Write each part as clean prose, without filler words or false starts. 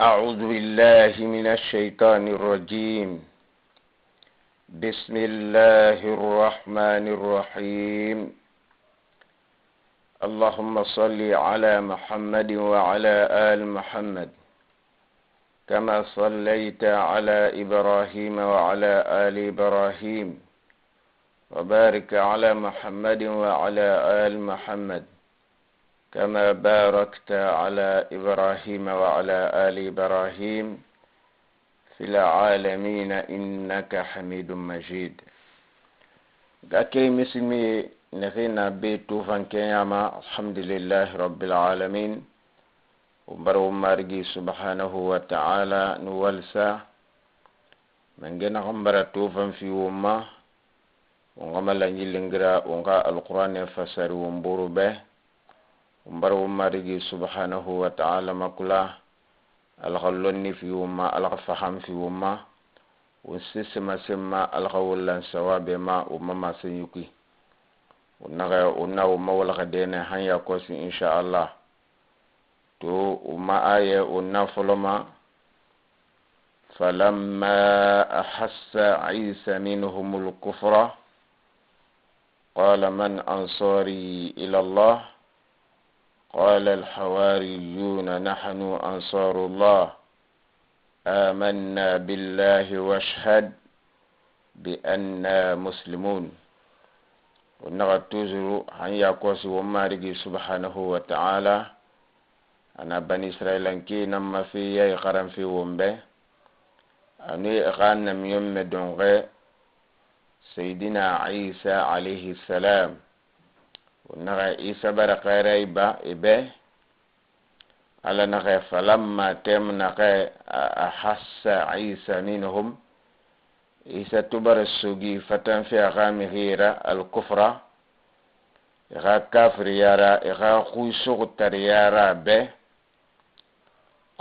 أعوذ بالله من الشيطان الرجيم. بسم الله الرحمن الرحيم. اللهم صل على محمد وعلى آل محمد كما صليت على إبراهيم وعلى آل إبراهيم، وبارك على محمد وعلى آل محمد كما باركت على إبراهيم وعلى آل إبراهيم في العالمين إنك حميد مجيد. Gake misilmi nexina be tufan kenyama. الحمد لله رب العالمين. Wo marigi سبحانه وتعالى nuwalsa menge naxan bara tufan fi woma won xama laɲilingira won xa Alqur'ane fasari won buru be. Won bara wo marigi سبحانه وتعالى makula ala xa lonni fi woma, ala xa faham fi woma, won sesema semma, ala xa wollan sawabe ma wo ma masen yukui. Won naxa won na wo ma walaxa dene han ya kosi inchallah. To wo ma aye won na foloma: فلما أحس عيسى منهم الكفر قال من أنصاري إلى الله؟ قال الحواريون نحن أنصار الله آمنا بالله واشهد بأننا مسلمون. Won toujours han yakosi wo marigi سبحانه وتعالى ana bani israilanke namma fi yai xaran fi wonbe ani xa namiyon me donxe Seydina Isa عليه السلام. Won naxa Isa bara xeray ba ibe ala naxe فلما tem naxe أحس عيسى منهم Isa tubara sogi fatan fi a xa mixira الكفر i xa kafiriyara, i xa xuy tariyara be.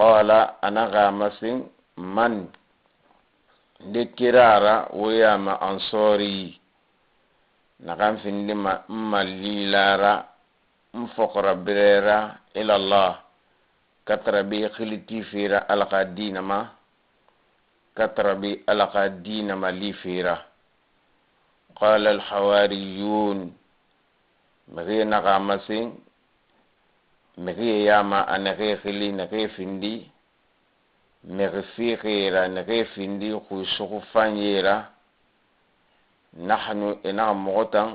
قال anaxa masin من nde kirara woyama أنصاري naxan findima n ma lilara n fɔxɔrabirera إلى الله katarabi xiliti fira ala xa dinama katarabi ala xa dinama li fira. قال الحواريون mixi naxa masin mixi yama a naxe xili naxe findi mixi fixira naxe findi xuy fanyera نحن ina moxo tan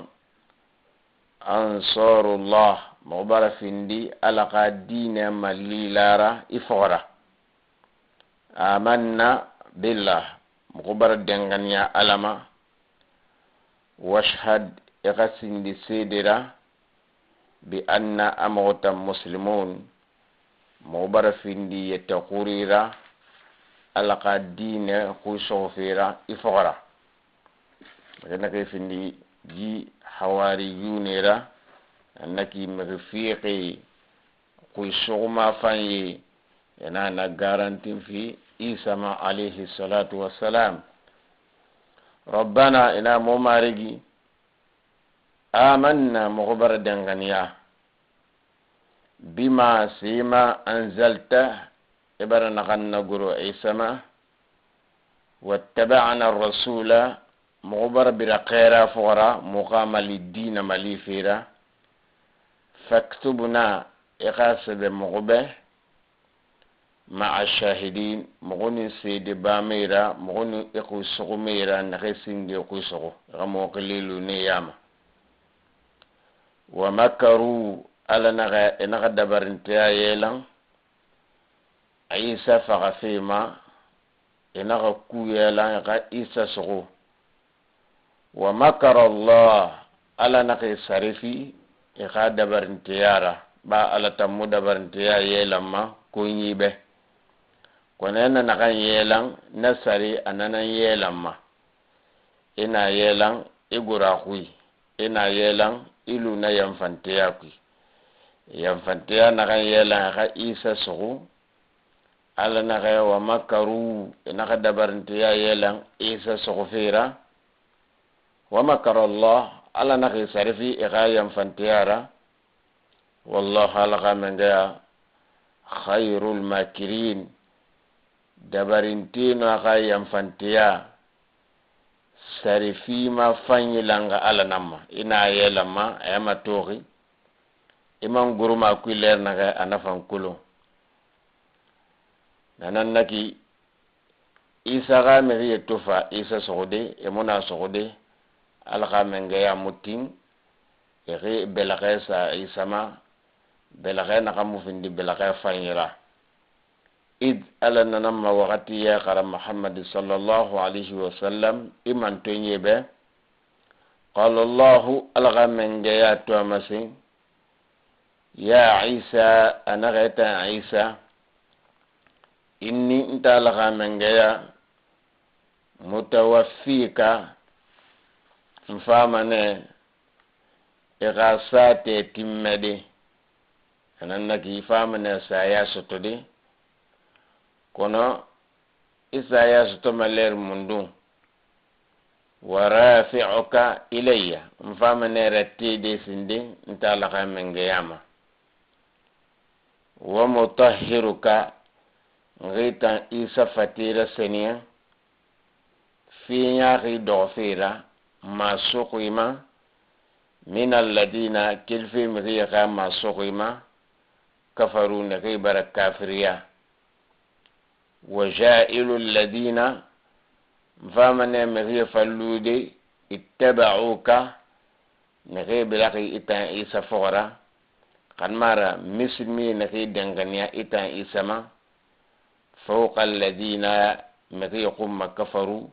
أنصار الله moxo bara findi ala xa diine ma lilara i foxora آمنا بالله moxo bara denganiya alama واشهد i xa sindi sedera بأننا a moxo tan مسلمون moxo bara findi yette xurira ala xa diine xuy soxofera i foxora. Naxe findi ji hawariyunera annaki mexi fiixi xuy soxuma fanye ena na garantin fi Isa ma عليه الصلاة والسلام. ربنا ina mo marigi آمنا moxo bara denganiya بما sima أنزلت ibara naxan naguro Isa ma واتبعنا الرسول moxo bara bira xeera foxora moxa mali dina mali fera فاكتبنا i xa sebe moxo be مع الشاهدين moxo nin sede bamera moxo nin i xuy soxumera naxe sinde xuy soxo ixa moxo xililu ne yama. ومكروا ala naxa inaxa dabarinteya yelan Isa faxa fema inaxa kuyelan ixa Isa soxo. ومكر الله ala naxa sarifi i xa dabarinteyara ba ala tammu dabarinteya yelanma koɲibe kono na naxan yelan na sari a nanan yelanma ina yelan i gura xuy ina yelan ilu na yanfanteya kui yanfanteya naxan yelan xa Isa suxu ala naxa ومكروا naxa dabarinteya yelan Isa suxu fera. ومكر الله ala naxi sarifi i xa yanfanteyara والله ala xa mengeya خير الماكرين. Dabarinteno a xa yanfanteya sari fima fanyi langa Ala nan ma ina a yelanma a yama toxi iman guruma kui ler naxe a nafan kulun nanan naki Isa xa mixiye tofa Isa soxode e muna soxode Ala xa mengeya mutin exi bɛlɛxɛ sa Isa ma bɛlɛxɛ naxan mu findi bɛlɛxɛ fanyira id Ala nanan ma waxati ye xara Muhammad sallallahu alaihi wasallam i mantonye be qala Allahu Ala xa mengeya to a masen ya Isa a naxa tan Isa inni nta Ala xa mengeya mutawaffika n famane i xa sate timmede anan naki i famane saya sotode kono i saya sotoma ler mundun wa rafi'uka ilayya n famane rattede sinde nta Ala xa mengeyama wa mutahhiruka nxi tan Isa fatira seniya fi ɲaxi doxofera masuxima min alladina kelfe mixi xa masuxima kafaru nexi bara kafiriya wa ja'ilu alladina nfamane mixi fallude ittaba'uka nexi biraxi itan Isa foxora xanmara misilmi nexi denganiya itan Isa ma fawqa alladina mixi xumma kafaru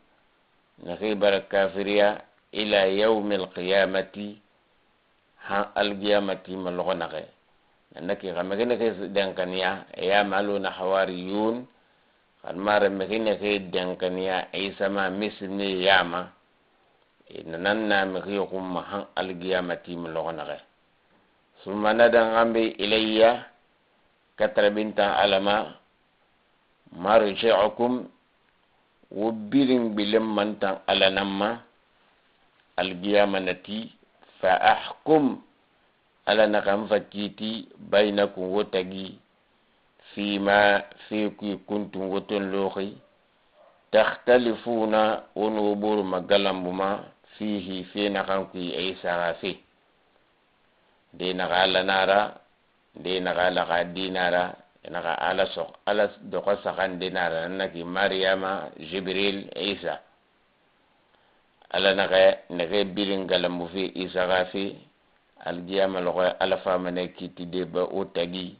nexi bara kafiriya ila yaumi alqiyamati han alqiyamati ma loxo naxe nannaki xa mixi nexi denkaniya ya maluna hawariyun xanmara mixi nexi denkaniya Isa ma misilmi yama nanan na mixi xumma han alqiyamati ma loxo naxe summa nadanxanbe ilayya katarabintan Alama marji'ukum wo birin gbilen mantan Ala nan ma algiyama nati fa ahkum Ala naxan fa kiiti baynakum wo tagi fima fi kui kuntum woton loxi takhtalifuna won wo boru magalambuma fihi fe naxan kui ay saxa fe nde naxa Ala nara nde naxa Ala xa dinara naxa Ala sox Ala doxo saxande nara nannaki Mariama Jibril Isa Ala naxa nexe birin galambu fe Isa xa fe algiyama loxo Ala famane kitide ba wo tagi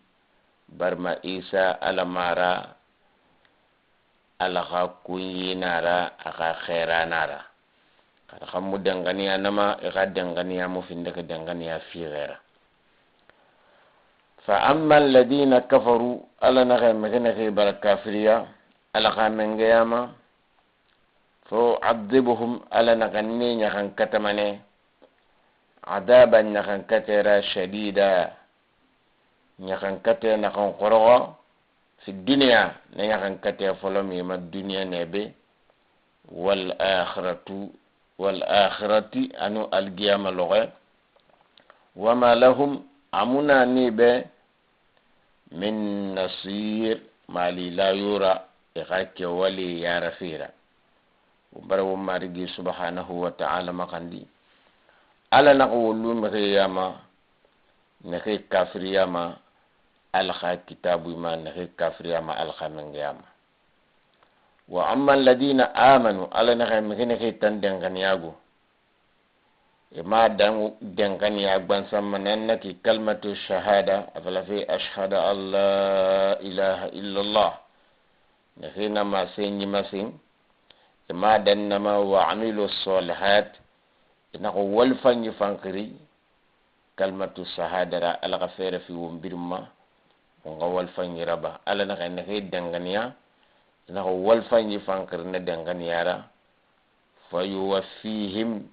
barma Isa Ala mara Ala xa kunyinara a xa xeranara xara xa mu denganiya nama i xa denganiya mu finde ke denganiya fixera fa amma alladina kafaru Ala naxe mixe nexe bara kafiriya Ala xa mengeyama fo adibuhum Ala naxa ne ɲaxan katamane adaban ɲaxan katera shadida ɲaxan kate naxan xoroxo fi duniya na ɲaxan kate folo mima duniya nebe wal akhiratu wal akhirati anu algiyama loxe wama lahum amuna ni be min nasir mali la yura i xa kewali yarafira bara wo marigi subhanahu wa ta'ala maxandi Ala naxa wolu mexeyama nexe kafiriyama Ala xa kitabuyma nexe kafiriyama Ala xa mengeyama wa amma alladina amanu Ala naxa mexe nexe tan denganiyago ima dan denganiya gbansanma nan naki kalmatu shahada afala fe ashhadu an la ilaha illallah nexe nama se ñimasin ima dannama wa amilu salihat inaxo walfanñi fankiri kalmatu shahadara Ala xa fere fi won birinma wonxa walfanñi raba Ala naxa nexe denganiya inaxo walfanñi fankiri na denganiyara fa yuwaffihim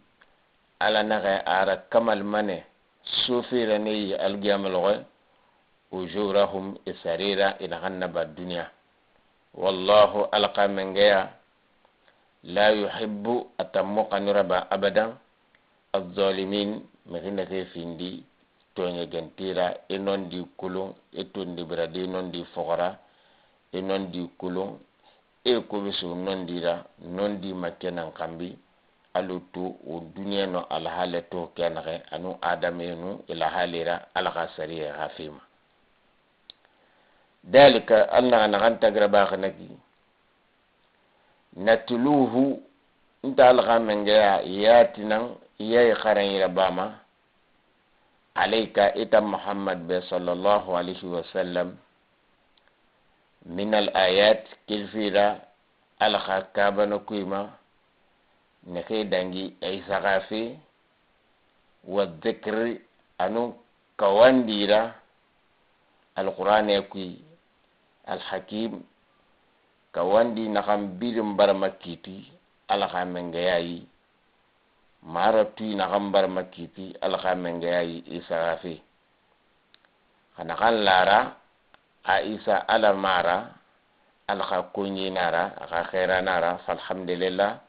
Ala naxa ara kamal mane sofira ne algiyama loxe ujurahum isarira inaxan naba duniya wallahu Ala xa mengeya la yuhibbu atammo xanuraba abadan الظالمين mexi nexe findi toñegentira i non di kulun i tondi biradi i non di foxora i non di kulun E ko be so nondira nondi makenan kambi alu to o duniya no alhale to kenaxe anu adamenu ila halira ala xa sariye xa fima. Dalika alna naxan tagrabaxe naki natluhu nta ala xa mengeya yatinan iyayi xaranyira bama alayka ita Muhammad be sallallahu alaihi wasallam min al ayat kilfira ala xa kabana kuima nexe dangi Isa xa fe wa dhikri anu kawandira alqur'ane kui alhakim kawandi naxan birin barama kiti ala xa mengeyayi mara tui naxan barama kiti ala xa mengeyayi Isa xa fe xa naxan lara a Isa ala mara ala xa koɲinara a xa xeranara. Falhamdulillah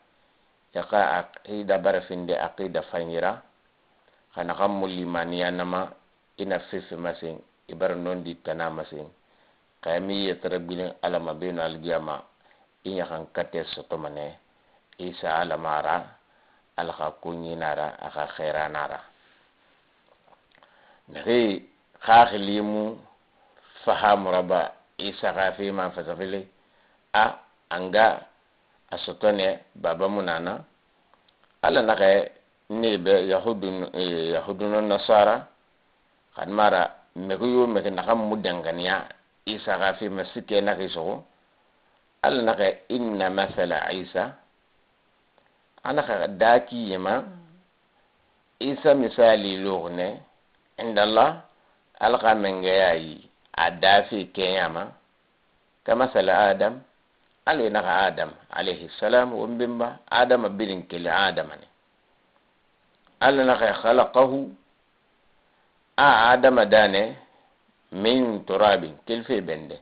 yaxa aqida barafinde aqida fanyira xa naxan mu limaniyanama ina fefe masen i bara nondi tana masen xayami yetara gbilen ala ma beno algiyama i ɲaxan kate sotomane Isa ala mara ala xa koɲinara a xa xeranara naxi xaxilimu fahamuraba Isa xa fema fasafile a anga a sotone baba munana ala naxe ne be yahudu nasara xan mara mexi yo mexi naxan mu danganiya Isa xa fema sikke naxi soxo ala naxe inna masala Isa ana xa dakiyema Isa misali loxune indallah ala xa mengeyayi a dafe keɲama kamasala Adam alo naxa Adam alayhi salam won benba Adama birin keli Adama ne ala naxa khalaqahu a Adama dane min turabin kelfe bende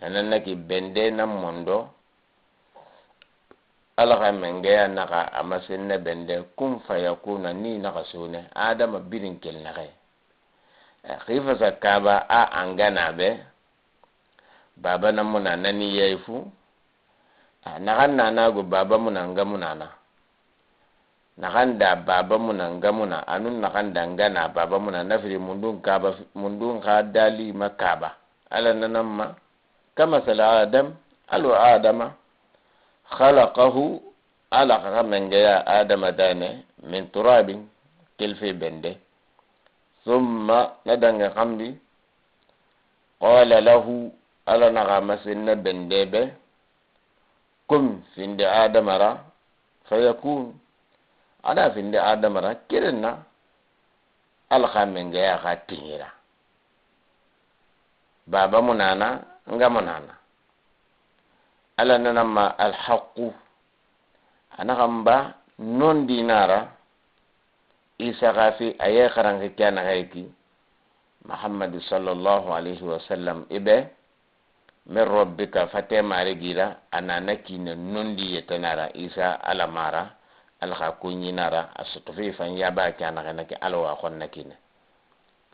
nanannaki bende na mondo ala xa mengeya naxa a masinne bende kun fayakuna ni naxa sone Adama birin kel naxe xifasa kaba a angana be baba na muna nani yefu naxan nanago baba muna nga munana naxan da baba muna nga muna anu naxan da ngana baba muna nafiri mundun kaba mundun xa dali ma kaba ala nanamma kamasala Adam alo Adama khalaqahu ala xa mengeya Adama dane min turabin kelfe bende thumma nadanga xamdi qala lahu ala naxa masinna bende be kum finde Adamara fayakun ada finde Adamara kirinna ala xa mengeya xa tiñira baba munana nga munana ala nanama alhaqu anaxan ba non dinara Isa xa fi aye xaranxe ke naxe ki Muhammad sallallahu alaihi wasallam ibe min rabbika fate maregira anana kine nondi yetanara Isa ala mara ala xa koɲinara a sotofe fan yaba ke anaxe nake ala wa xonna kine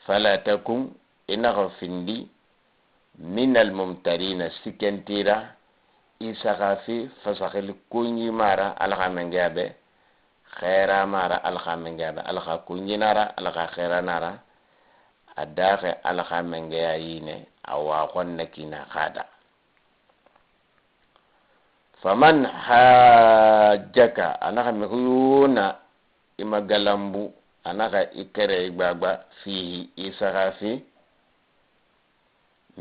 fala takun inaxa findi min almumtarina sikentira Isa xa fi fasaxili koɲi mara ala xa mengeya be xeera mara ala xa mengeya be ala xa koɲinara ala xa xeeranara a daxe ala xa mengeya yine a waxon na kina xada faman hajjaka anaxa mexiyuna ima galambu anaxa i kere gbagba fihi Isa xa fi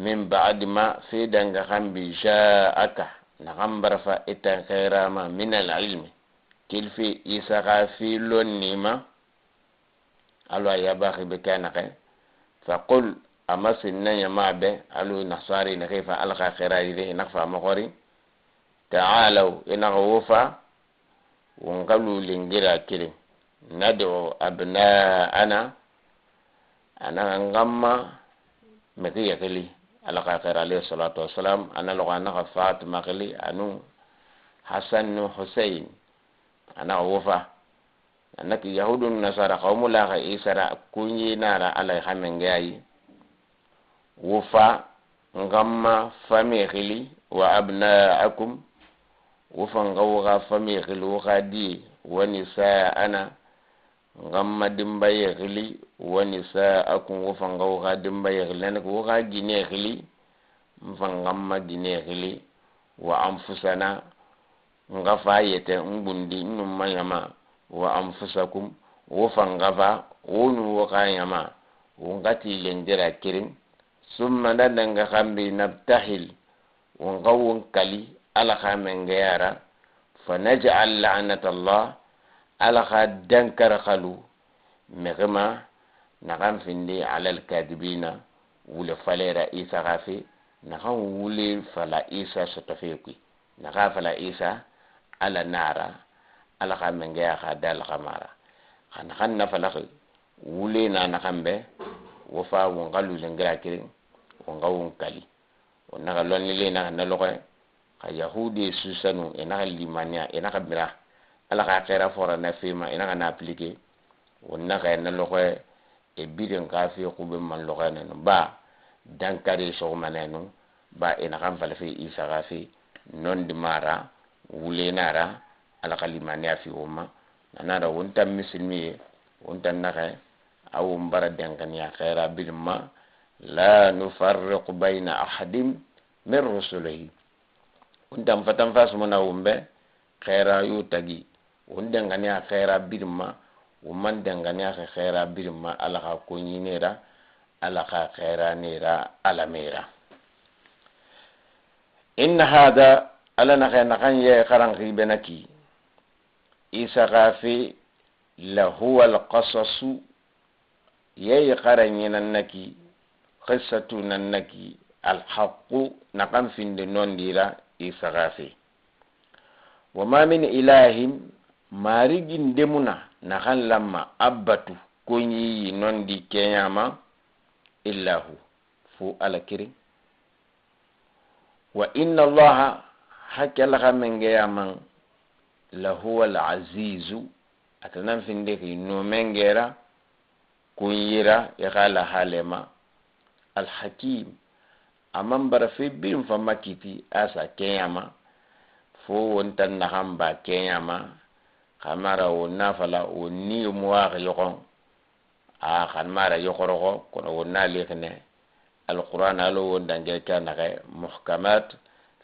min ba'di ma fi danga xambi ja'aka naxan barafa itan xeerama min al ilmi kilfi Isa xa fi lonnima alo a yabaxi be ke naxe faqul ama sinna ñama be alu nasari naxe fa ala xa xeerayide inaxa fa moxori ta'alaw inaxa wofa wongalu lingira kirin nad'u abna'ana ana ngamma mexi yaxili ala xa xeera alayhi salatu wassalam ana loxo anaxa Fatima xili anu Hasan nu Husein ana wofa anaki yahudun nasara xawmu laxa Isara kuñinara ala xa mengeyayi wofa ngamma fami xili. Wa abnaakum, wo fan xa wo xa fami xili, wo xa die, wa nisaana, n xa n ma denbaye xili, wa nisaakum, wo fan xa wo xa denbaye xili, nani wo xa gine xili, n fan xa n ma gine xili, wa anfusana, n xa fa yɛtɛ n gundi n nun ma ɲama, wa anfusakum, wo fan xa fa wo nun wo xa ɲama, won xa ti lengera keren. Summa na danga xanbi nabtahil, won xa won kali Ala xa mengeyara, fa naj'al la'natallah, Ala xa dankara xalu mexima naxan findi ala alkadibina, wule falera Isa xa fe, naxan wule fala Isa sɔtɔfe kui, naxa fala Isa Ala nara, Ala xa mengeya xa dal xamara xa naxan nafalaxi wule na naxan be wo fa won xa lulengira keren, won xa won kali, won naxa lɔnnile naxa na lɔxɔɛ xa yahudi susanu, e naxa limaniya, e naxa mira Ala xa xɛɛra fɔra na fema, e naxa na appliquer, won naxa na lɔxɔɛ e birin xa fe xube man lɔxɔɛ nanu ba dankari sɔgɔmanɛ nu ba e naxan falafe Isa xa fe nondi mara wule nara Ala xa limaniya fi won ma nanara won tan misilmi ye, won tan naxa awon bara denkaniya xɛɛra birin ma. La nufarriqu bayna ahadin min rusulihi, won tan fatan fasumana won bɛ xɛɛra yo tagi, won denkaniya xɛɛra birin ma, won man denkaniya xe xɛɛra birin ma Ala xa koɲinera, Ala xa xɛɛranera Ala mera. Inna hada, Ala naxa naxan ye xaran xibenaki Isa xa fe, lahuwa alqasasu, yeyi xaran naki qissatu nan naki alhaqu, naxan finde nondira Isa xa fe. Wa ma min ilahin, marigi ndemuna naxan lamma abbatu koɲiyi nondi keɲama illa hu, fo Ala keren. Wa inna Allaha, hakke Ala xa mengeyaman, lahuwa alazizu, atanan finde xi nomengera kunyira i xa la halema, alhakim, aman bara fe birin fanma kiti asa keɲama fo won tan naxan ba keɲama xamara won na fala won ni muwaxi yoxon a xan mara yoxoroxo kono won na lixine alquran alo won dange ke naxe muhkamat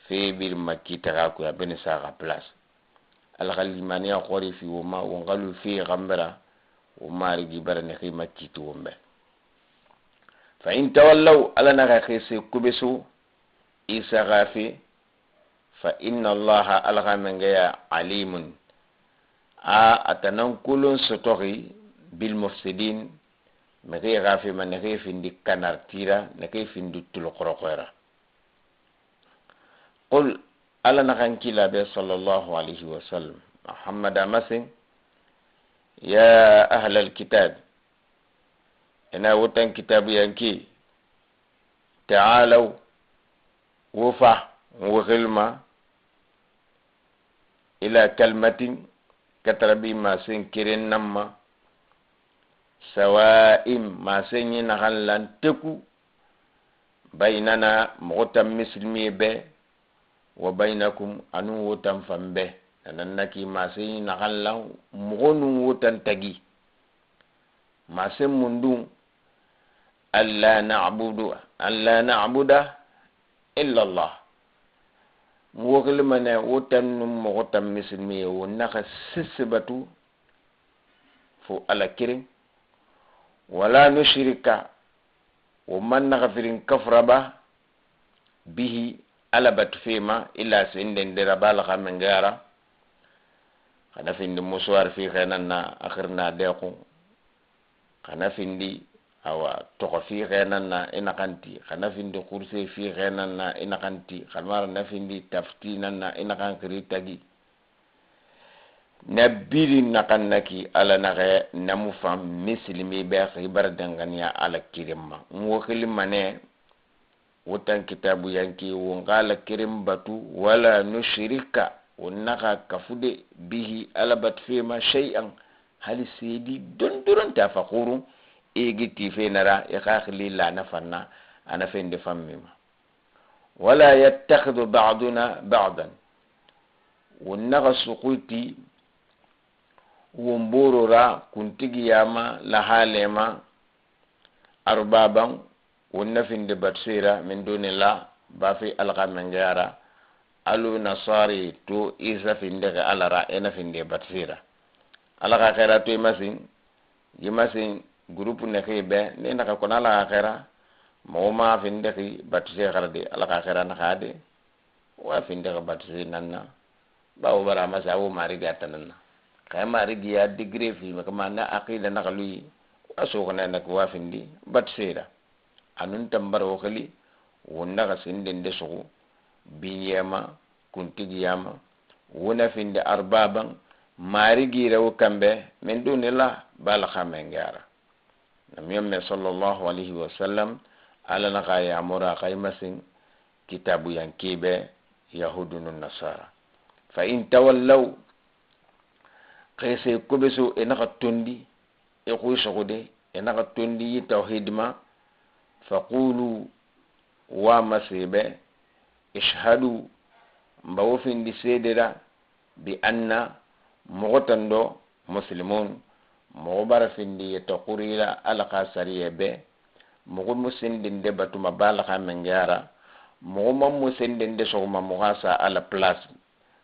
fe birin ma kitaxa kuya beni saxa place. Ala xa limaniya xori fi wo ma, won xalu fe xanbera wo marigi bara nexi ma kiti won be. Fa in tawallaw, Ala naxa xese kubeso Isa xa fe, fa inna Allaha, Ala xa mengeya, alimun, a atanan kulon sotoxi bil mufsidin, mexi xa fe ma nexi findi kanartira, nexi findi tulxoroxoera. Qul, Ala naxan kila be sallallahu alayhi wa sallam, Muhammad amasin, ya ahla alkitab, ina wutan kitabu yanki, ta'alaw, wufa wuxilma ila kalmatin, katarabi masen keren namma, sawa'in, masen yi naxan lan teku, baynana, moxo tan misilmiye be, wa baynakum, anu wotan fan be, nanan naki masen yi naxan lan moxo nun wotan tagi masen mundun, alla na'budu, alla na'buda illa Allah, woxilimane wotan nun moxo tan misilmiye wo naxa sese batu fo Ala keren, wala nushrika, wo man naxa firin kafraba bihi, Ala batu fema illa sendendera bala xa mengara xana findi musuwar fi xenan na axirna dequ, xana findi awa toxo fi xenan na i naxanti, xana findi xurse fi xenan na i naxanti, xamara na findi tafti nan na i naxan xiri tagi na biri naxan naki. Ala naxe namu fan misilimi be xibara danganiya Ala kirinma n wo xili mane wotan kitabu yanki won xa Ala kirin batu, wala nushrika, won naxa kafude bihi, Ala batu fema, shay'an, hali sedi dondoron ta fa xurun igi tife nara i xa xili lana fanna ana fende fammima. Wala yattakhidhu ba'duna ba'dan, won naxa suxuti won borora kuntigiyama lahalema arbaban, won na finde batusera min dunillah, bafe Ala xa mengeyara. Alu nasari to Isa findege Ala ra, ena finde batusera Ala xa xera to imasin yimasin groupe nexe be ne naxa kono Ala xa xera moxo ma findexi batuse xarade Ala xa xera naxa de wa findexi batuse nanna bawo bara masa awo marigi a tananna xe marigi ya degré fi kama na aqida naxa luyi wa soxona nak wa findi batusera anun tambara wo xili won naxa sinden de suxu binyema kuntigiyama wona finde arbaban marigira wo kambe min dunillah bala xamengara. Namiyomme sallallahu alayhi wa sallam, Ala naxa yamura xay masin kitabu yankibe yahudu nun nasara. Fa in tawallaw, xese kobeso e naxa tondi e xuy soxude e naxa tondi yi tawhid ma, faqulu wa masebe ishhadu, mbawo findi sedera bi anna moxo tando muslimun, moxo bara findi yetta xurila Ala xa sariye be, moxo mu sendende batuma bala xa mengeyara, moxo man mu sendende soxoma moxa sa Ala place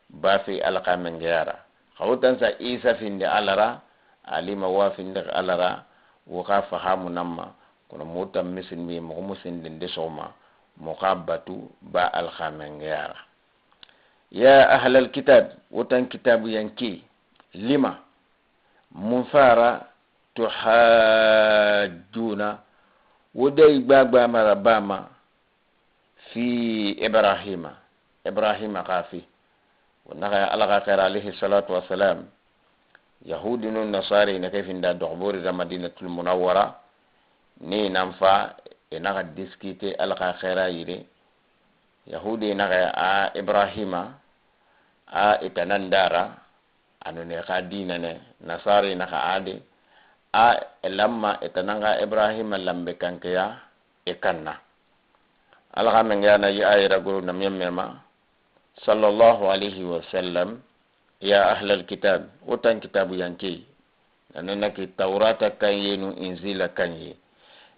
bafe Ala xa mengeyara. Xawo tan sa Isa findi Ala ra, alima wa findi Ala ra, wo xa fahamu namma kono mo tan misilmi moxo mu sendende soxoma moxa batu ba Ala xa mengeyara. Ya ahlal kitab, wotan kitabu yanki, lima mun fara tuhajjuna wo dai gbagba mara bama fi Ibrahima, Ibrahima xafi naxa Ala xa xera alayhi salatu wassalam. Yahudi nun nasari ne ke finda doxbori da Madinatul Munawwara ni nan fa e naxa diskite Ala xa xera yire. Yahudi naxa a Ibrahima a itanan dara anu ne xa dinane, nasari naxa ade a lamma itananga Ibrahima lambe kankeya e kanna. Ala xa mengeyana yi ayira guru namiyemmema sallallahu alayhi wa sallam: ya ahlal kitab, wotan kitabu yanke nananaki Taurata kanye nu Inzila kanye,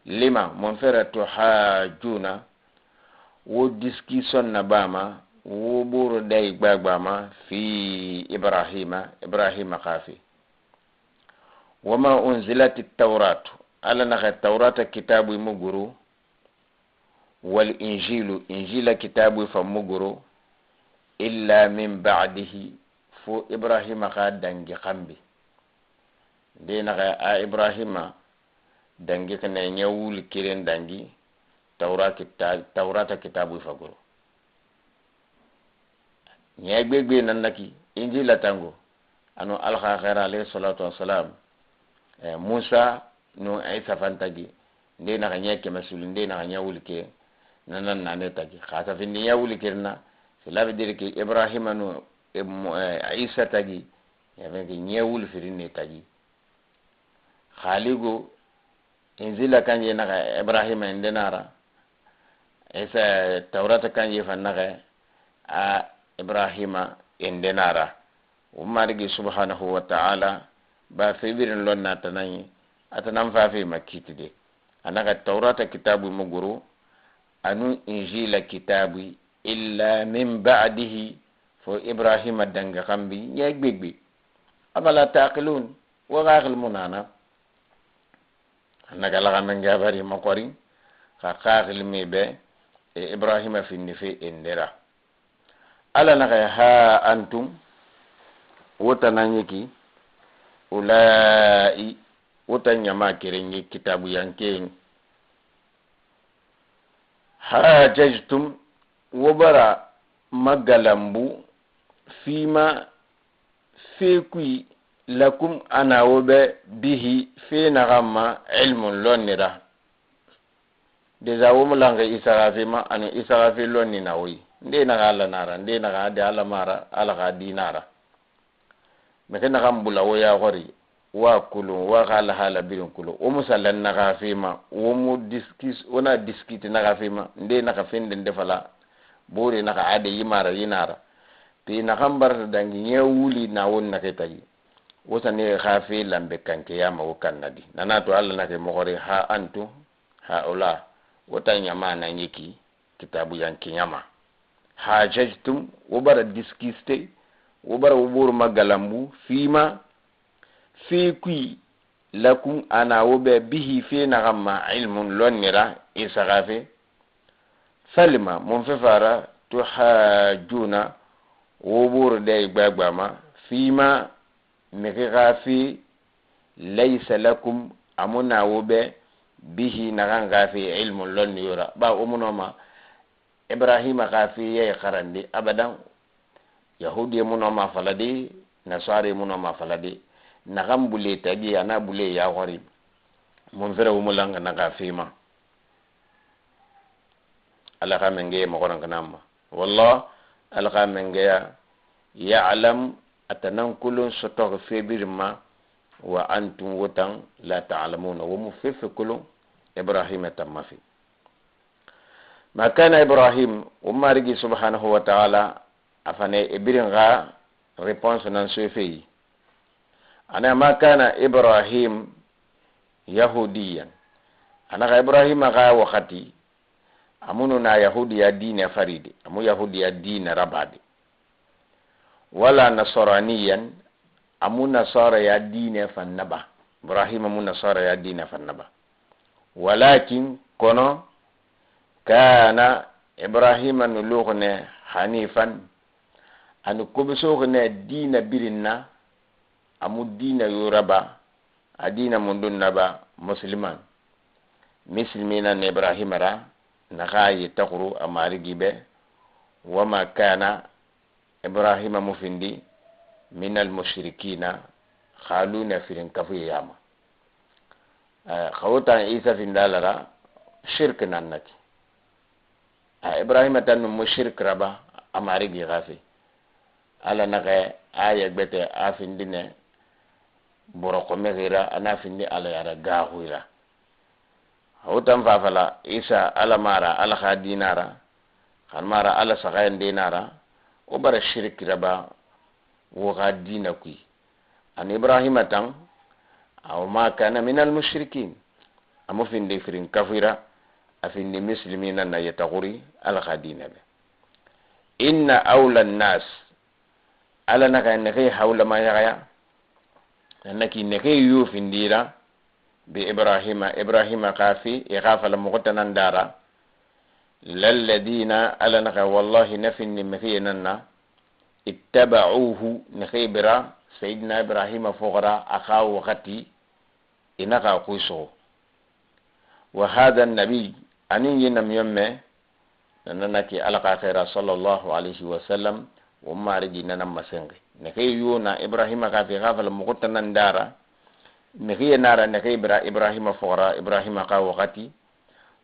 lima mon fera tuhajuna wo discussion na bama wo boro dai gbagbama fi Ibrahima, Ibrahima xafi wama unzilat tawratu, Ala naxa Taurata kitabu muguru wal injilu, Injila kitabu fa muguru illa min ba'dihi, fo Ibrahima xa dangi xambi nde naxa a Ibrahima dangi kene ɲewuli kiren dangi Taurata kitabu fa guru ɲe gbegbe nannaki Injila tango anu alxa xera alayhi salatu wassalam Musa nu Isa fantagi nde naxa ɲe keme sulu nde naxa ɲe wuli ke nanan nane tagi xasa findi ɲe wuli kirina. Cela veut dire que Ibrahima nu Isa tagi ke ɲe wuli firinne tagi xaligo Injila kanje naxa Ibrahima indenara Isa Taurata kanje fan naxa a Ibrahima indenara. Wo Marigi subhanahu wa ta'ala ba febirin lon na tanayi atanan fafe ma kiti de anaka Taurata kitabu muguru anu Injila kitabu illa min ba'dihi, fo Ibrahima danga kambi ɲɛ gbegbe. Afala taqilun, wo xaxil munana annaga laxamen gabari makori xa xaxil me be e Ibrahima finni fe endera. Ala naxa ha antum wotananyiki ulai wota ɲama kerenye kitabu yanke hajajtum wo bara magalambu fima fekui lakum ana wo be bihi fe naxamma ilmun lonnira déjà wo mu lange Isa xa ma ani Isa xa fe lonni na woyi nde naxa Ala nara nde naxa ade Ala mara Ala xa dinara meke naxan bula wo yaxori wa kulun wa xa lahala birin kulun wo musallan naxa fe ma wo mu diskis wona diskite naxa fe ma nde naxa fenden defala. Bore naxa ade yimara yinara pe naxan barata dangi ɲɛ wuli na won naxe tagi wo sani xa fe lambe kanke yama wo kannadi nana to Alla naxe moxori ha antu haula wo tan ɲama nan yiki kitabu yanke ɲama hajajtum, wo bara diskiste, wo bara wo boru magalambu fima fe kui lakum ana wo be bihi fe naxan ma ilmun lonnira Isa xa fe falima mun fe fara tuhajuna wo boru de gbagbama fima mixi xa fe laysa lakum amuna wo be bihi naxan xa fe ilmun lonni yora ba wo munoma Ibrahima xa fe ye xarandi abadan yahudi munoma faladi nasari munoma faladi naxan bule tagi ana bule yaxori mun fere wo mulanga naxa fema Ala xa menge moxorankanama wallah Ala xa mengeya ya'lam atanan kulun sotoxe febirima wa antum wotan la ta'lamuna wo mu fefe kulun Ibrahima tamma fi ma kana Ibrahim wo Marigi subhanahu wa ta'ala afane ibirin xa réponse nan sofeyi ana ma kana Ibrahim yahudiyan ana xa Ibrahima xa waxati amunu na yahudiya dine faride amu yahudiya dine rabade wala nasaraniyan amu nasara ya dine fannaba Ibrahima mu nasara ya dine fannaba walakin kono kana Ibrahima nu luxune hanifan anu kobesoxune dina birinna amu dina yoraba a dina mundun naba musliman muslimina na Ibrahima ra naxa yitaxuru a marigi be wama kana Ibrahima mufindi min almushrikina xaluna firin kafuye yama xawutan Isa findalara shirk nannati a Ibrahima tan mu shirk raba a marigi xafe Ala naxe a yegbete a findine boroxomexira ana findi Ala yara gaxuyra xawutan fafala Isa Ala mara Ala xa dinara xan mara Ala saxayendinara wo bara shirk raba wo xa dina kui an Ibrahima tan aw ma kana min almushrikin amu findi firin kafira a findi muslimina na yetaxuri Ala xa dina be inna awla nnas Ala naxa nexe hawlama yaxaya naki nexe yo findira bi Ibrahima Ibrahima xa fi i xa fala moxo tanan dara lalladina Ala naxa wallahi na findi mexiye nan na ittaba'uhu nexe bira Sayidina Ibrahima foxora a xa waxati ina xa xuy soxo wa hada nabi anin yinam yomme nananaki Ala xa xera sallallahu alayhi wa sallam wo marigi nana masenxe nexe yona Ibrahima xa fi xa fala moxo tanan dara mexiye nara nexe bira Ibrahima foxora Ibrahima xa waxati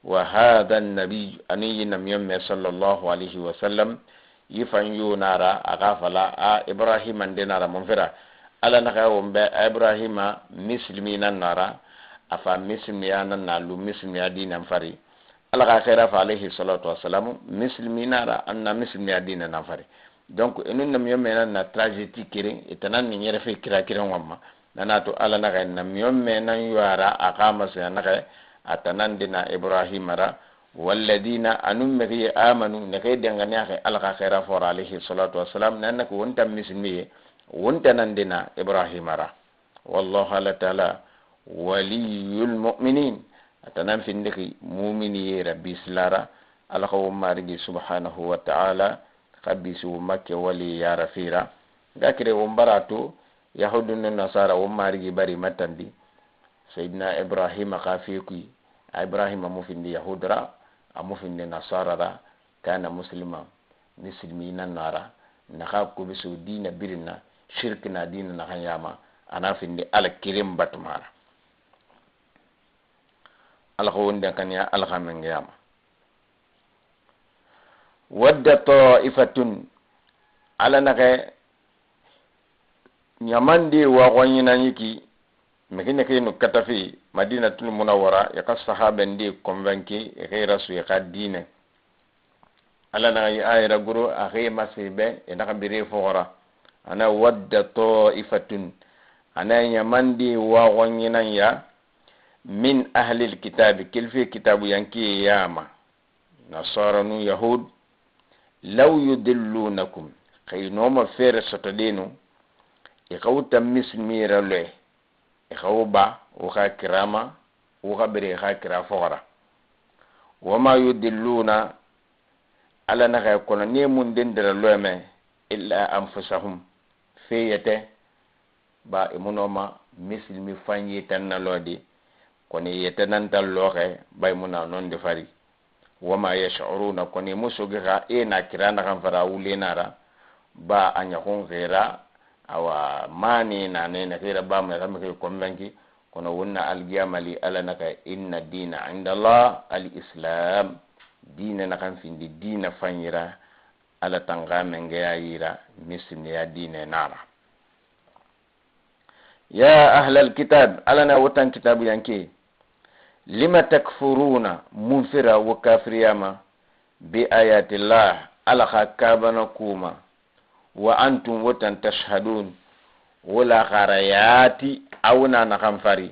wa hada nabi anin yinam yomme sallallahu alayhi wa sallam yifan yonara a xa fala a Ibrahima nde nara mun fera Ala naxa won be Ibrahima muslimina nara afa muslimiya nan na lu muslimiya dinan fari Ala xa xera fa alayhi salatu wassalamu musliminara anna muslimiya dina nan fari donc enun nam yomme nan na tragédie keren itanan ni ñere fe kira kiren wamma nana to Ala naxa nam yomme nan yuara a xa masaya naxa atanan dina Ibrahima ra walladina anum mexiye amanu nexe denganeaxe Ala xa xera fora alayhi salatu wassalam nanaki wontan muslimiye wontanan dina Ibrahima ra wallahu ala taala waliyul mu'minin atanan findixi muminiye ra bisilara Ala xa wo marigi subhanahu wa ta'ala xa bisi wo makke wali yara fira nga kire wo mbarato yahudu ni nasara wo marigi bari matandi Sayidina Ibrahima xa fekui Ibrahima mu findi yahudra amu findi nasara ra kana muslima muslimina nara naxa kobeso dina birina shirk na dina naxan yama ana findi Ala kirin batumara Ala xa wonde kaniya Ala xa mengeyama wadda ta'ifatun Ala naxe ɲamandi waxoɲinanyi mexi nexi nu katafi Madinatul Munawwara i xa sahaben di convaincu i xa rasu i xa diine Ala na ayira guro a xe masebe e naxa bire foxora ana wadda taifatun ana ñamandi waxoñinan ya min ahlil kitabi kelfe kitabu yanki yama nasara nu yahud law yudillunakum xëynoma fere sotodenu i xawta misilmira loe i xawo ba wo xa kirama wo xa bere xa kira foxora wama yudilluna ala naxa kono ni mun dendira loe me illa anfusahum feyete ba i munoma misilmi fanyi tan na lodi koni yete nantan loxe ba i muna nondi fari wama yash'uruna koni musogi xa e na kira naxan fara wulenara ba a ɲaxun xera awa mani na ne na xera ba ma xami xe konvenki kono wonna algiyamali ala naka inna dina inda allah al islam dina naxan findi dina fanyira ala tanga mengeya yira misilmeya dine nara ya ahlal kitab ala na wotan kitabu yanke lima takfuruna munfira wo kafiriyama bi ayatillah ala xa kabana kuma wa antum wotan tashhadun wala xarayati awna naxan fari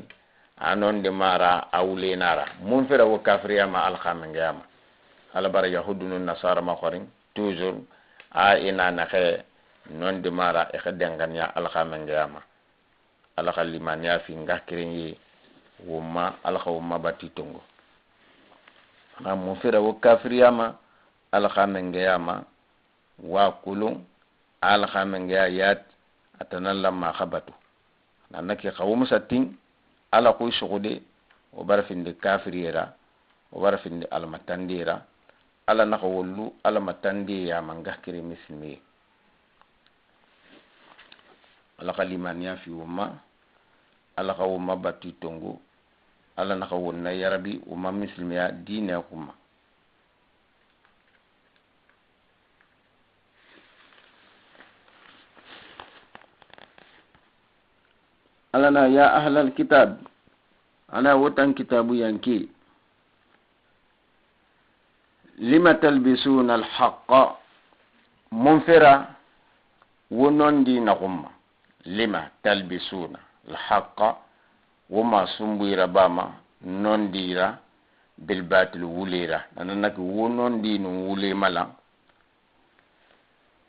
anon de mara awulenara munfira wo kafiriyama ala xa mengeyama ala bara yahudu nun nasara ma xorin toujours a ina naxe non de mara e xa denganiya ala xa mengeyama ala xa limaniya fi nga kiren ye womma ala xa womma bati tongo xa munfira wo kafiriyama ala xa mengeyama wa kulun ala xa mengeya yat atanan lamma xa batu nanaki xa wo tin ala kuy suxude wo bara findi kafiriyera wo bara findi alamatandiyera ala naxa wollu alamatandiyama nga kire misilmiye ala xa limaniya fi womma ala xa womma bati tongo ala naxa wonna yarabi womma misilmiya dine xuma ala na ya ahlal kitab ana wotan kitabu yanki lima talbisuna alhaqa munfira wonondi naxumma lima talbisuna alhaqa woma sumbuyira bama nondira bilbatil wulera nananaki wonondi nu wulemala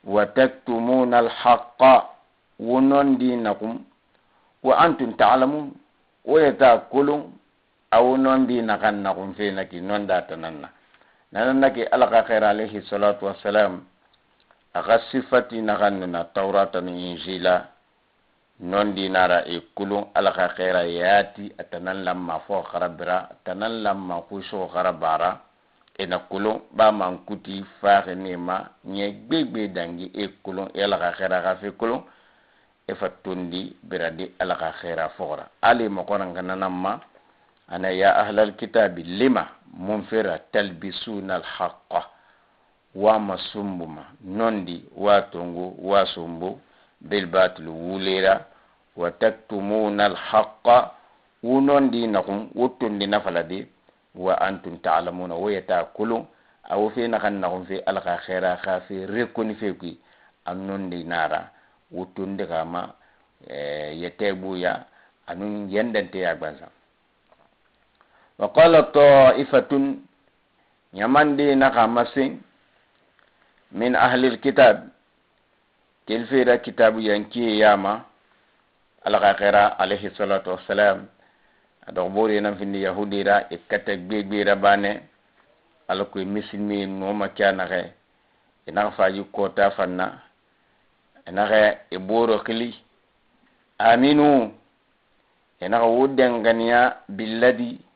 wa taktumuna alhaqa wonondi naxum wa antum ta'lamun wo yeta kulun awo nondi naxan naxum fe naki nonda tananna nananaki ala xa xeer alayhi salatu wassalam a xa sifati naxan nuna taurata ni injila nondi nara e kulun ala xa xeera yaati a tanan lamma fo xarabira a tanan lamma kuso xarabara ena kulun ba man kuti faxe nema ɲɛ gbegbe dangi e kulun e ala xa xeera xa fe kulun e fa tondi biradi ala xa xeera foxora ali moxoranka ma ana ya ahlal kitabi lima munfira talbisuna alhaqa wama sumbuma nondi wa tongo wa sumbu bilbatil wulera wa taktumuna alhaqa wo nondi naxun wo tondi nafaladi wa antum ta'lamuna wo yeta kulun awo fe naxan naxun fe ala xa xeera xa fe rekoni fe kui a nondi nara wo tondi xama yete buya anun yendenteya gbansan wa qala ta'ifatun ñamandi naxa masin min ahli alkitab kelfera kitabu yankiye yama ala xa xera alayhi salatu wassalam adox bore nan findi yahudira e kata gbegbera bane ala koy misilmi noma ke a naxe i naxa faji kota fanna i naxe i boro xili aminu i naxa wo denganiya billadi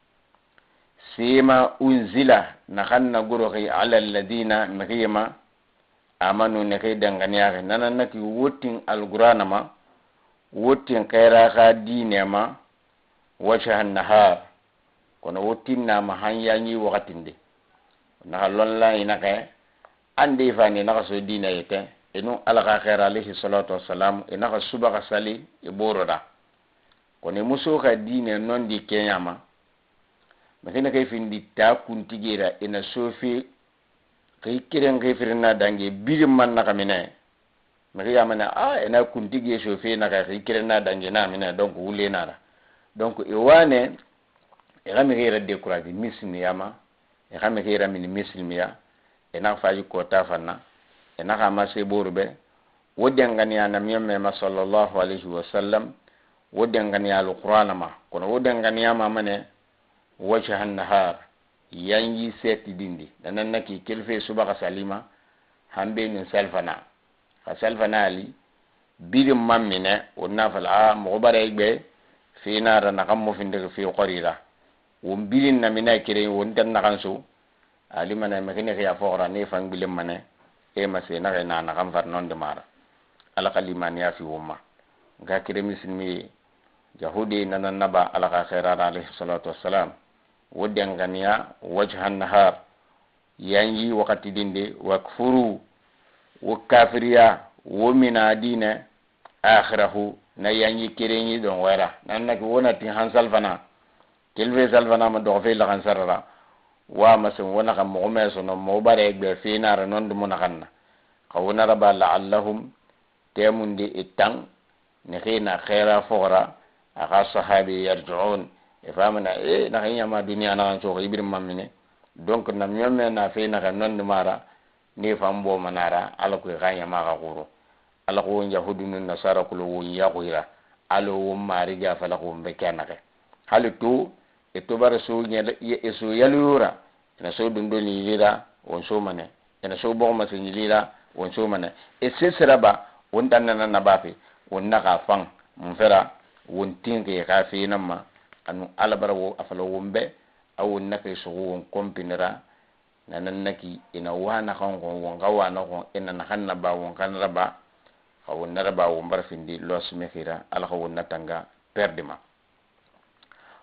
sema unzila naxan na goroxi ala alladina mixiyema amanu nexi denganiyaxe nana naki wotin alqur'ana ma wotin xera xa diine ma wajha nahar kono wotin nama han yañi waxatinde naxa lonla inaxe ande fani naxa so diine yete inu ala xa xera alayhi salatu wassalam inaxa subaxa sali i boroda kono muso xa diine nondi keñama maxi naxe findi ta kuntigera ina sofe Xi keren xi firin na dangi birin man naxa mine mixi yamane a ena kuntigi so fe naxa xi keren na dangi na mine. Donc wule nara, donc i wane i xa mixi ra décourager misilmiyama, i xa mixi ra mini misilmiya, i naxa faji kota fanna, i naxa mase boru be wo denganiya namiɲan mema sallallahu alayhi wa sallam, wo denganiya alqur'ana ma kono wo denganiya ma mane wajha nahar yanyi seti dindi nanan naki kelfe subaxa salima hambe nun salfana xa salfana ali birin man mine won na fala a moxo bara gbe fenara naxan mo findixi fe xorira won birin na mine kere won tan naxan so ali mana mexini xiya foxora ne fan gbilen mane e mase naxe na naxan far nonde mara. Ala xa limaniya fi won ma nka kere misilmi yahudi nanan naba ala xa xerara alayhi salatu wassalam wo denganiya wajha nahar yanyi wakati dinde wakfuru wo kafiriya wo mina dine akhirahu na yanyi kerenyi don wera nan naki wona tin han salfana kelfe salfana ma doxofe laxan sarara wa masen wo naxa moxo me sono mo bare gbe fenara non dumu naxanna xa wona raba laallahum temundi i tan nixina xera foxora axa sahabi yarjiun e famana e naxa ñama duniya naxan soxo ibirin mamine. Donc namiɲon me na fe naxa nondi mara ne fan bo manara ala koy xa ñama xa xuro ala ko won yahudu nun nasara kulo won yaxuyra ala won mariga fala ko won be ke naxe hali to e to bara so e so yaluyura ina so dundol yilira won so mane ina so boxoma se yilira won so mane e sesera ba won tannana na bafe won naxa fan mun fera won tinxe xa fenama anu ala bara wo a fala won be a won nake soxo won kompinira nanan naki ina wana xan xon won xa wana xon ina naxan naba won xan raba xa won naraba won bara findi los mexira ala xa won natanga perdima.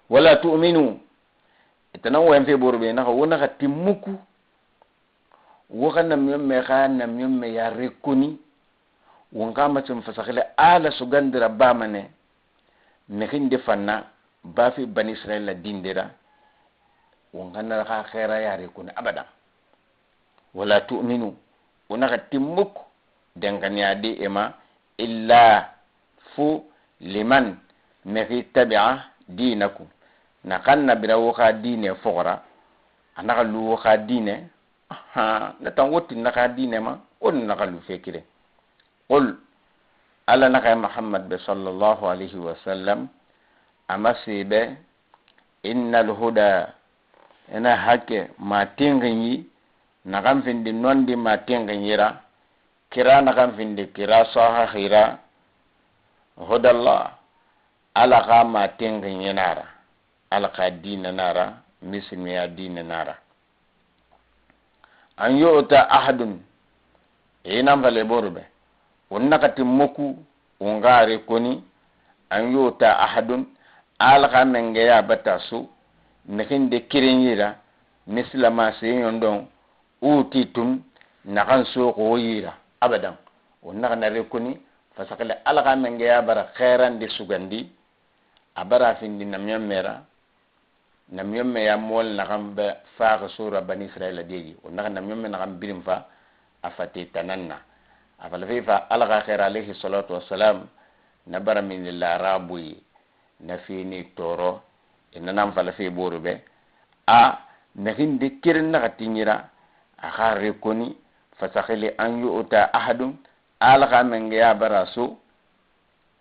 Wala tu'minu itanan wayan fe borbe naxa wo naxa timmuku wo xa namiyon me xa namiyon me ya rekoni won xa masen fasaxile ala sugandira bamane mexinde fanna bafi bani israel la dindera won xa xa xera ya rekoni abada. Wala tu'minu wo naxa timmuk denganiya di ema illa fu liman mexi tabi'a dinakum naxan nabira wo xa dine foxora a naxa lu wo xa dine ha na tan wo tinna xa dine ma wo naxa lu fekire. Qul ala naxa Muhammad be sallallahu alayhi wa sallam ama sebe innal huda ena hakke ma tinginyi naxan findi nondi ma tinginyira kira naxan findi kira sahaxira hudallah ala xa ma tinginyinara ala xa dina nara misilmiya dina nara an yu'ta ahadun inan fale borube won naxati moku won xare koni an yu'ta ahadun ala xa mengeya bata su mexinde kirenyira misilama seyon don utitum naxan soxo yira abadan won naxa nare koni fasaxile ala xa mengeya bara xerandi sugandi a bara findi namiyon mera namiyon me ya mool naxan be faaxa sora bani israila deji won naxa namiyon me naxan birin fa a fate tananna a fala fe fa ala xa xera alayhi salatu wassalam na bara mini larabuye na fini toro e nanan fala fe boru be a mexinde keren naxa tiñira a xa rekoni fasaxili an yu'ta ahadum ala xa mengeya bara so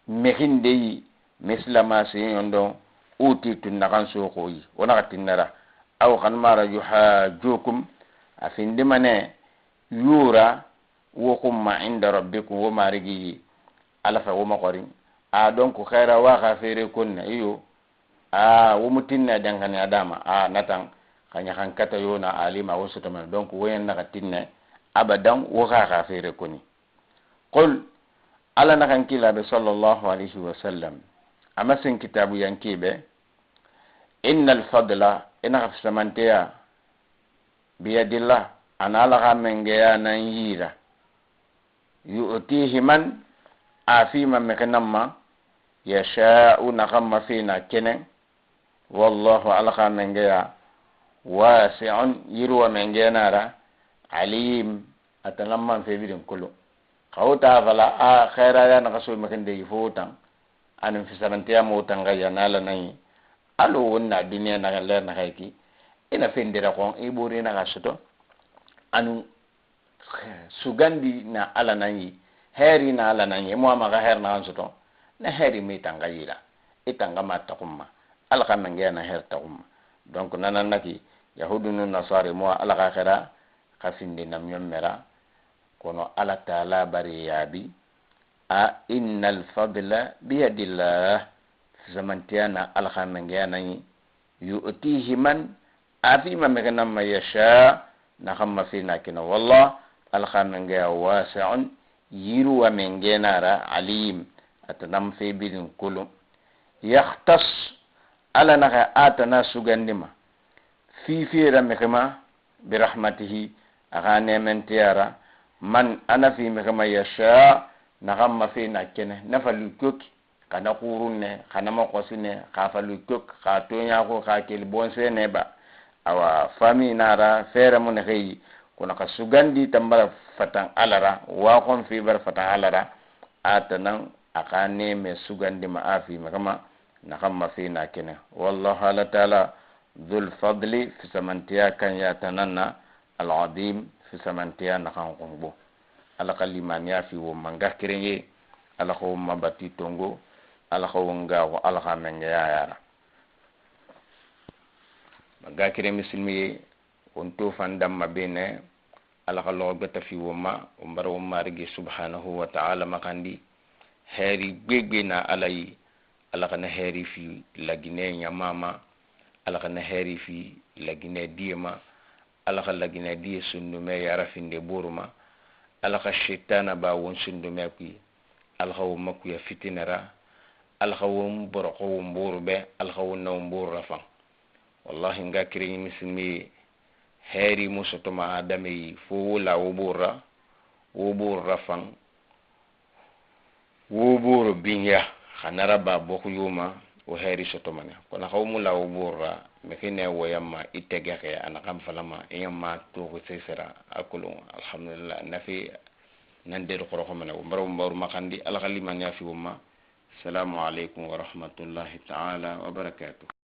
mexinde yi mislama seyon don uti tun naxan soxoyi wo naxa tinnara aw xan mara yuhajukum a findimane yura wo xumma inda rabbikum wo marigi ala fa wo maxorin a donc xera wa xa fere konna iyo a wo mutinna dangane adama a natan xa ñaxan kata yona alima wo sotomana donc woyen naxa tinne abadan wo xa xa fere koni. Qul ala naxan kilaɓe sallallahu alayhi wa sallam ama sen kitabu yankiɓe inna alfadla ina xa fisamanteya biyadillah ana ala xa mengeya nan yira yu'tihi man a fima mexinamma yasha'u naxamma fina kenen wallahu ala xa mengeya wasi'un yirwa mengenara Alim, atanan fe birin kolo xawta fala a xayraya naxa so mexinde fo tan anin fisaranteya mo tan gaya nala nayi alo wonna duniya naxa ler naxa ki ina fendera xon i bori naxa soto anu sugandi na Ala nan yi, heri na Ala nan yi mo ma ga her naxan soto na heri mi tanga yira i tanga ma taxumma Ala xa mengeya na her taxumma. Donc nanan naki yahudu nu nasari mo Ala xa xera xa findi namɲɔnmera kono Ala taala bari yaabi a innal fadla biyadillah, fisamantiya na Ala xa mengeya nan yi, yu'tihi man afima mexe nan ma yasha naxan ma fina kina. Wallah, Ala xa mengeya wasi'un, yiruwa mengenara, alim, atanam fe birin kulu. Yakhtas, Ala naxa atana sugandima fifira mexema birahmatihi, axa nementiyara man ana fi mexema yasha naxan ma fe na kene nafalu koki xana xurunne xana moxosine xa falu kok xa toñaxo xa keli bonsene ba awa fami nara fere mu nexeyi kono xa sugandi tambara fatan Alara waxon fi bara fatan Alara atanan axa neme sugandima a fi mexema naxan ma fe na kene. Wallahu, Ala taala dhul fadli, fisamantiya kan ya tananna, aladim, fisamantiya naxan xungo. Ala xa limaniya fi wo manga kerenye, Ala xa wo mabati tongo, Ala xa wo ngaxu, Ala xa mengeya yara manga kere misilmi ye won to fan damma bene. Ala xa loxo gbeta fi wo ma won bara won marigi subhanahu wa ta'ala maxandi heri gbegbe na Ala yi. Ala xana heri fi Lagine ɲamama, Ala xana heri fi Lagine diyema, Ala xa Lagine diye sundume yara finde boruma, Ala xa shetana ba won sundume kui, Ala xa won makuya fitinera, Ala xa won boroxo won boru be, Ala xa won na won boru rafan. Wallahi, nga kireñi misilmi ye heri mu sotoma adame yi fo wo la wo borra wo borra fan wo boro binya xanara ba boxuyuma wo heri sotomane kono xaw mu la wo borra mexine woyamma i tegexe ana xam falama iyamma toxu sesera a kolon. Alhamdulillah, nafi nan deru xoroxomene wo mbara wo mbaru maxandi. Ala xa limaniya fi wo ma. Assalamu alaikum wa rahmatullahi taala wa barakatuh.